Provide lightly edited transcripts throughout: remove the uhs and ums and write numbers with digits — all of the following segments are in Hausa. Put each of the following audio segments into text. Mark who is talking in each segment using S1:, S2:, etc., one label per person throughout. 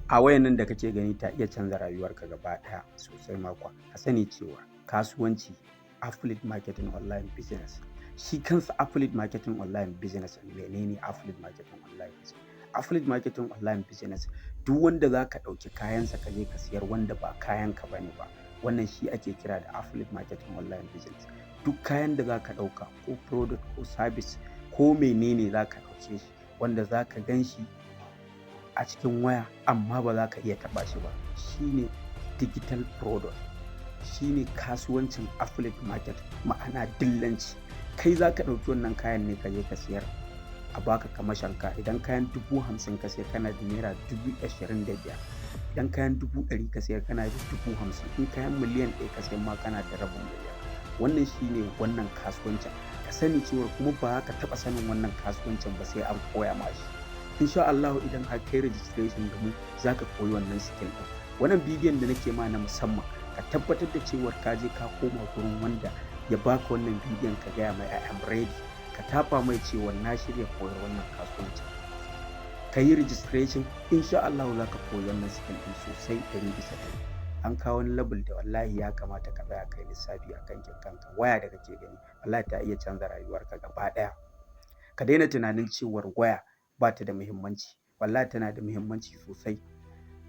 S1: A wayan nan da kake gani ta iya canza rayuwarka gaba ɗaya sosai ma kuwa. Ka sani cewa kasuwanci affiliate marketing online business, shi kansa affiliate marketing online business, menene affiliate marketing online business? Affiliate marketing online business, duk wanda za ka ɗauki kayansa ka je ka siyar wanda ba kayanka ba ne ba, wannan shi ake kira da affiliate marketing online business. Duk kayan da za ka ɗauka, ko product ko service ko menene, za ka ɗauke shi wanda za ka gan shi a cikin waya amma ba za ka iya taɓa shi ba, shine digital product, shine kasuwancin affiliate market, ma'ana dillanci. Kai za ka ɗauki wannan kayan ne ka je ka siyar a baka kamashanka. Idan kayan 50,000 ka sayar, kana da naira 25,000. Idan kayan 100,000 ka sayar, kana da 50,000. In kayan miliyan 1 ka sayar ma, kana da rabin miliyan. Wannan shine wannan kasuwancin. Ka sani cewa kuma ba ka taɓa sanin wannan kasuwancin ba sai an koya ma shi. Insha Allah idan har kai registration da mu, za ka koyi wannan skill ɗin. Wannan bidiyon da nake ma na musamman, ka tabbatar da cewar ka je ka koma gurin wanda ya baka wannan bidiyon, ka gaya mai "I am ready". Ka tafa mai cewa na shirya koyar wannan kasuwancin. Ka yi registration, insha Allah za ka koyi wannan skill ɗin sosai 100%. An kawo wani level da wallahi ya kamata ka tsaya kai lissafi a kan kanka. Waya da kake gani, wallahi ta iya canza rayuwarka gaba ɗaya. Ka daina tunanin cewar waya ba ta da muhimmanci. Wallahi tana da muhimmanci sosai.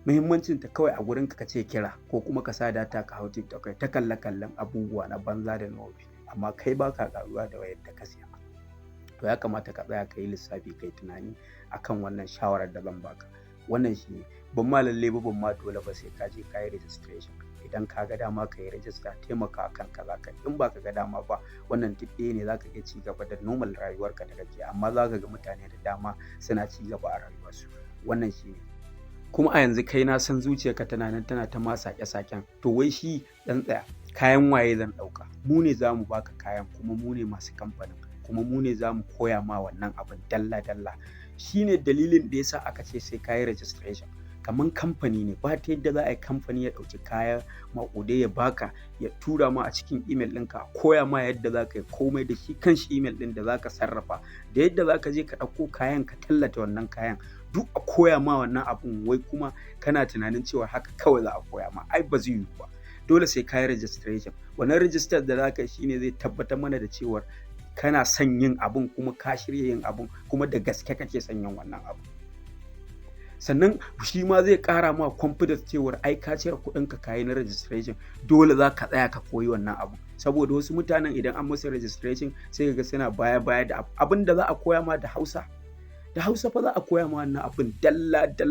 S1: Muhimmancin ta kawai a gurin ka ce kira ko kuma ka sa data ka hau TikTok kai ta kalle kallon abubuwa na banza da na wofi, amma kai baka karuwa da wayar da ka siya. To ya kamata ka tsaya ka yi lissafi, kai tunani akan wannan shawarar da zan baka. Wannan shi ne, ban ma lalle ba, ban ma dole ba sai ka je ka yi registration. Idan ka ga dama ka yi register, taimaka kanka za ka. In ba ka ga dama ba, wannan duk ɗaya ne, za ka iya ci gaba da normal rayuwarka da kake, amma za ka ga mutane da dama suna ci gaba a rayuwarsu. Wannan shi ne. Kuma a yanzu kai na san zuciyarka tana nan tana ta ma sake-saken, to wai shi ɗan tsaya, kayan waye zan ɗauka? Mu ne za mu baka kayan, kuma mu ne masu kamfanin, kuma mu ne za mu koya ma wannan abin dalla-dalla. Shi ne dalilin da yasa aka ce sai ka yi registration. Kaman kamfani ne, ba ta yadda za a yi kamfani ya ɗauki kaya maƙudai ya baka, ya tura ma a cikin email ɗinka, koya ma yadda za ka yi komai da shi kanshi email ɗin da za ka sarrafa, da yadda za ka je ka ɗauko kayan ka tallata wannan kayan, duk a koya ma wannan abun. Wai kuma kana tunanin cewa haka kawai za a koya ma? Ai ba zai yiwu ba. Dole sai ka yi registration. Wannan register da za ka yi shine zai tabbatar mana da cewar kana son yin abun, kuma ka shirya yin abun, kuma da gaske kake son yin wannan abu. Sannan shi ma zai ƙara ma confidence cewar ai ka cire kuɗinka ka yi na registration, dole za ka tsaya ka koyi wannan abu. Saboda wasu mutanen idan an musu registration, sai ka ga suna baya baya da abin da za a koya ma da Hausa. Da Hausa fa za a koya ma wannan abin dalla dalla.